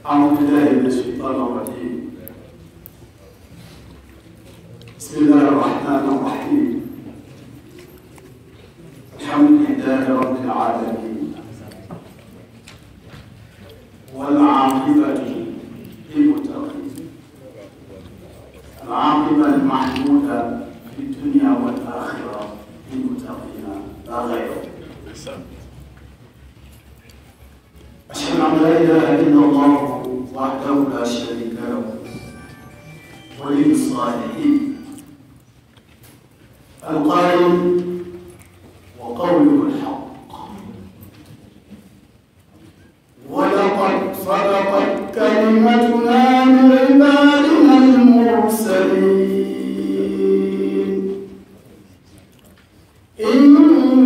أعوذ بالله من الشيطان الرجيم. بسم الله الرحمن الرحيم. الحمد لله رب العالمين والعاقبة للمتقين. العاقبة المحمودة في الدنيا والآخرة للمتقين لا غير. أشهد أن لا إله إلا الله وحده لا شريك له ولي الصالحين القائل وقوله الحق ولقد صدقت كلمتنا لعبادنا المرسلين إنهم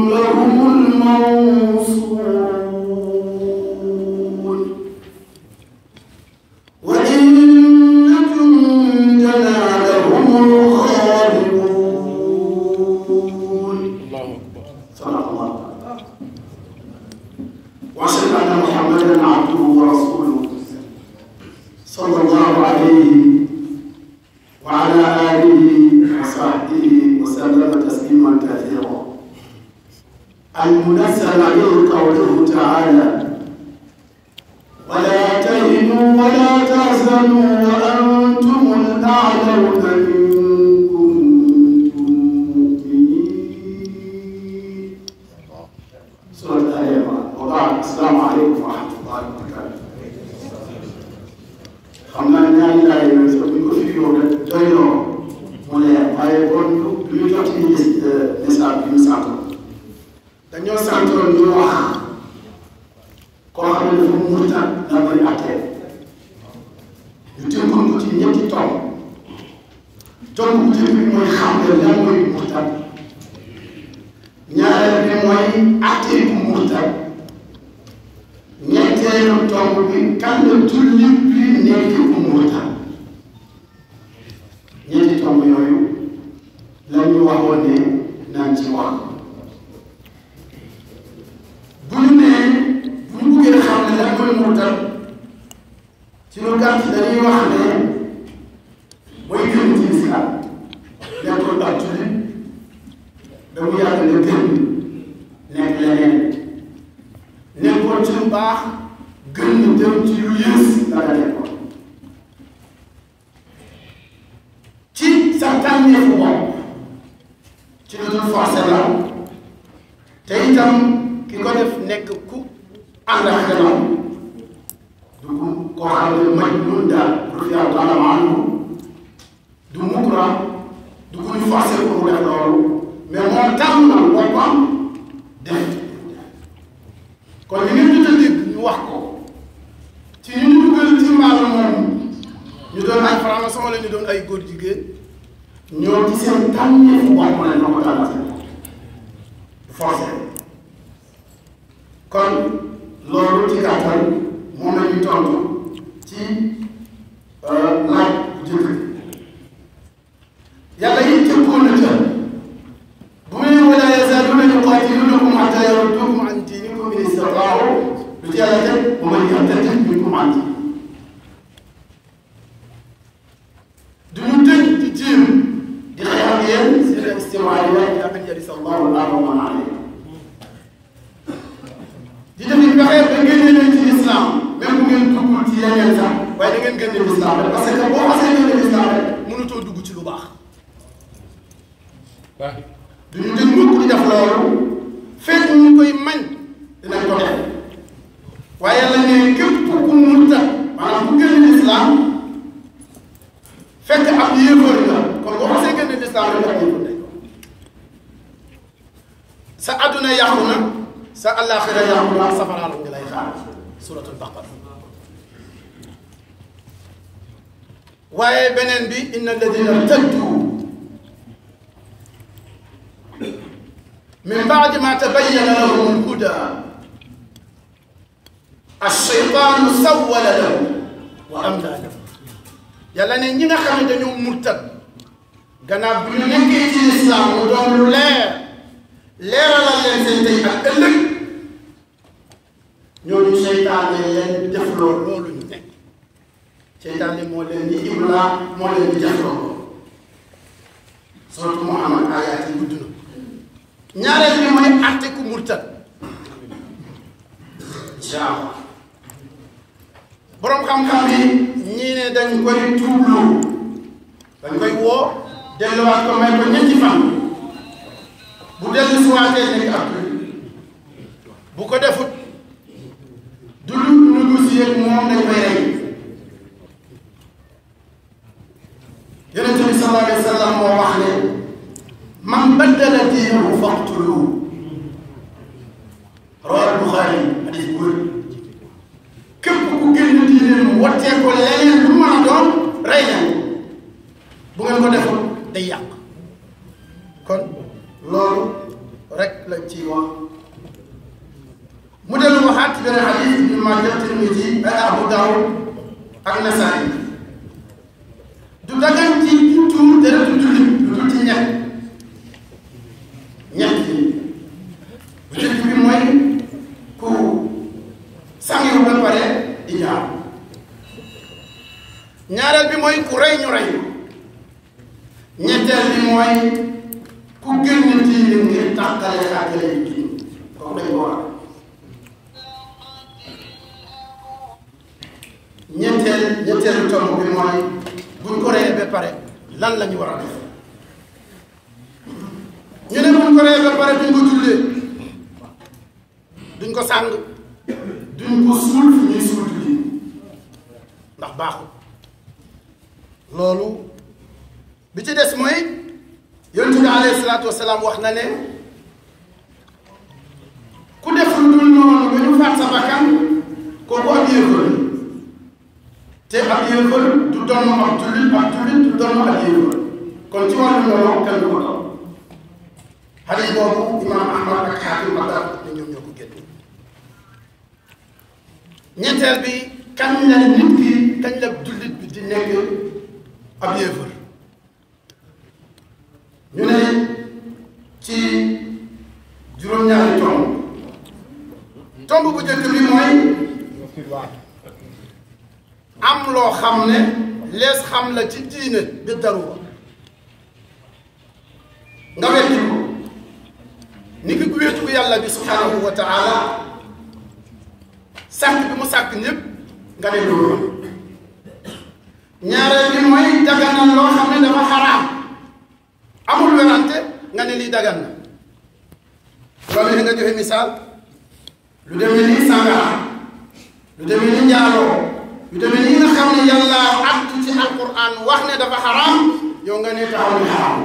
لهم المنصورون وإن جندنا لهم الغالبون. الله أكبر. صدق الله. وأشهد أن محمدا عبده ورسوله صلى الله عليه وعلى آله وصحبه وسلم تسليما كثيرا. المنزل عليه قوله تعالى ولا تهنوا ولا تحزنوا وأنتم الأعلون إن كنتم مؤمنين. سورة آل عمران. وبعد السلام عليكم ورحمة الله وبركاته. xam naa ñaari laaj yooyu sax bu ñu ko firi woon rek doy na mu leer waaye kon lu ñu jot ci message bi ñu santoon dañoo santoon ñu wax koo xam ne dafa murtat la koy attee ñu tënkoon ko ci ñetti tomb. tomb bu njëkk bi mooy xam ne lan mooy murtat, ñaareel bi mooy attee bu murtat, ñetteelu tomb bi kan la jullit bi nekk bu murtat. ñetti tomb yooyu la ñu waxoon ne naan ci wax. bu ñu nee bu ñu bëggee xam ne lan mooy murtat ci lu gàtt dañuy wax ne mooy gën ci lislaam nekkoon ak jullit ba mu yàgg ne gën nekk leneen nekkoon ci lu baax gën ñu dem ci lu yées la nga nekkoon ci sa tànneefu bopp ci lu dul forcé la te itam ki ko def nekk ku ànd ak xelam du koo xam ne maj nun daal radiyallaahu taala anhu du mukra du ku ñu forcé pour mu def loolu mais moo tàmm na boppam def. kon li ngeen jot a dégg ñu wax ko ci ñu dugal ci mbaalu moom ñu doon ay franc-maçon wala ñu doon ay góor jigéen ñoo ci seen tànneefu bopp la ñoo ko tànn seen bopp du forcé. kon loolu ci gàttal moom la ñuy tontu ci laaj bu njëkk yàlla yi tëkkoon na ca bu muy wala yazaaluuna yuqaatiluunakum hattaa yarudduukum an diinikum in istataa'uu lu ci yàlla teg wa man yartadid minkum an diinihi duñu tëj di jéem di xeex ak yéen seen istimaariya ilaa an yarisa Allaahu al-arda wa man alayhaa di def it pexe ba génne leen ci islam même bu ngeen duggul ci yeneen sax waaye da ngeen génne islam rek parce que boo xasee génne islam rek mënutoo dugg ci lu baax. du ñu gën mukk di def loolu fekk ñu koy mañ dinañ ko def waaye yàlla ne képp ku murtat maanaam bu génne islam fekk ab yéefar la kon boo xasee génne islam rek ak yéefar nañ ko sa adduna yàqu na. sa àllaaxira yàqu na safara la ngi lay xaar suratul baqara. waaye beneen bi inna alladina irtaddu min baadi ma tabayyana lahum alhuda ash-shaytaanu sawwala lahum wa amla lahum. yàlla ne ñi nga xam ne dañoo murtad gannaaw bi ñu nekkee ci islam mu doon lu leer leeralal leen seen tey ak ëllëg ñooñu seytaane leen def loolu ñu nekk seytaane moo leen di ibla moo leen di defloo surtout Muhammad ayaat yi gudd na ñaareel bi mooy àtte ku murtad incha allah boroom xam-xam yi ñii ne dañ koy tuubloo dañ koy woo delluwaat ko may ko ñetti fan bu dellu si waatee nekk ak bu ko defut du lu négocier moom dañ koy rey Yonent bi sallallahu alayhi wa sallam moo wax ne man baddala diinahu faqtuluhu rawaahu Buxaari hadis bu wér képp ku génn diine mu wattee ko leneen lu mën a doon rey nañ bu ngeen ko deful day yàq kon loolu rek lañ ciy wax mu dellu waxaat ci beneen hadis Ibn Maaja Tirmidi ak Abu Daawud ak Nasaa'i du dagan ci tuur deretu jullit lu dul ci ñett yi bu njëkk bi mooy ku sangiwu ba pare di jaar ñaareel bi mooy ku rey ñu rey ñetteel bi mooy ku génn diine ngir tàqale ak lay diine kooku dañ ko war ñetteelu tomb bi mooy buñ ko reyee ba pare lan la ñu war a def ñu ne buñ ko reyee ba pare duñ ko jullee duñ ko sàng duñ ko suul fi ñuy suul julli ndax baaxul loolu bi ci des mooy yonent bi alayhi salaatu wasalaam wax na ne ku def lu dul noonu ba ñu faat sa bakkan kooku ab yéefar te ab yéefar du doon ab jullit du doon ab yéefar kon ci wàllu noonu kenn du ko doon xadis boobu imaam Ahmad ak Xaakim ak daal ne ñoom ñoo ko génne ñeenteel bi kañ la nit ki kañ la jullit bi di nekk ab yéefar ñu ne ci juróom-ñaari tomb bu njëkk bi mooy am loo xam ne lees xam la ci diine bi daruwa nga wetti ko ni ki wéetu yàlla bi subhanahu wa taala sàkk bi mu sàkk ñëpp nga ne loolu ñaareel bi mooy daganal loo xam ne dafa xaraam amul werante nga ne lii dagan na loolu nga joxe misaal lu demee ni sàngara lu demee ni njaaloo lu demee ni nga xam ne yàlla addu ci alquran wax ne dafa xaraam yow nga ne taxaw ni xaraam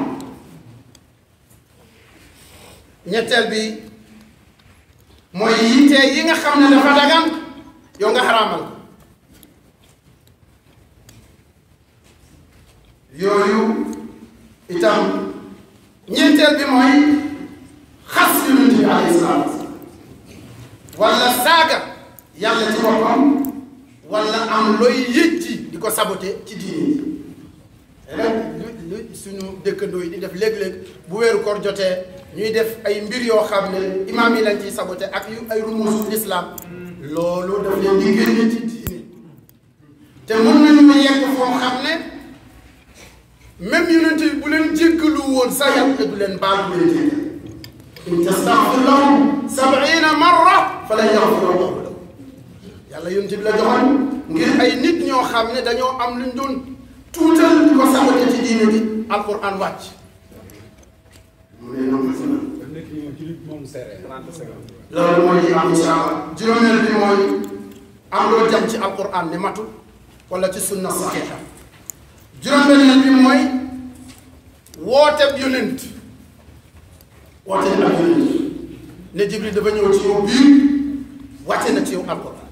ñetteel bi mooy yitte yi nga xam ne dafa dagan yow nga xaraamal yooyu itam ñeenteel bi mooy xas yonent bi alayhi salaam wala saaga yàlla ci boppam wala am looy yëcci di ko saboté ci diine yi rek lu suñu dëkkandoo yi di def léeg-léeg bu weeru koor jotee ñuy def ay mbir yoo xam ne imaam yi lañ ciy saboté ak yu ay rumusu l'islam loolu daf leen di génne ci diine te mën nañu yegg foo xam ne même yonent yi bu leen jéggalu woon sa yàlla du leen baal bu leen jéggal in tastaghfir lahum 70 marra falan yaghfira Allahu lahum yàlla yonent bi la joxoon ngir ay nit ñoo xam ne dañoo am luñ doon tuutal di ko saboté ci diine bi alquran wàcc mu ne noonu loolu mooy li am incha allah juróomeel bi mooy am loo jam ci alquran ne matul wala ci sunna saxiixa juróom-benneel bi mooy wooteeb yonent woote ab yonent ne Jibril dafa ñëw ci yow biir wàcce na ci yow alquran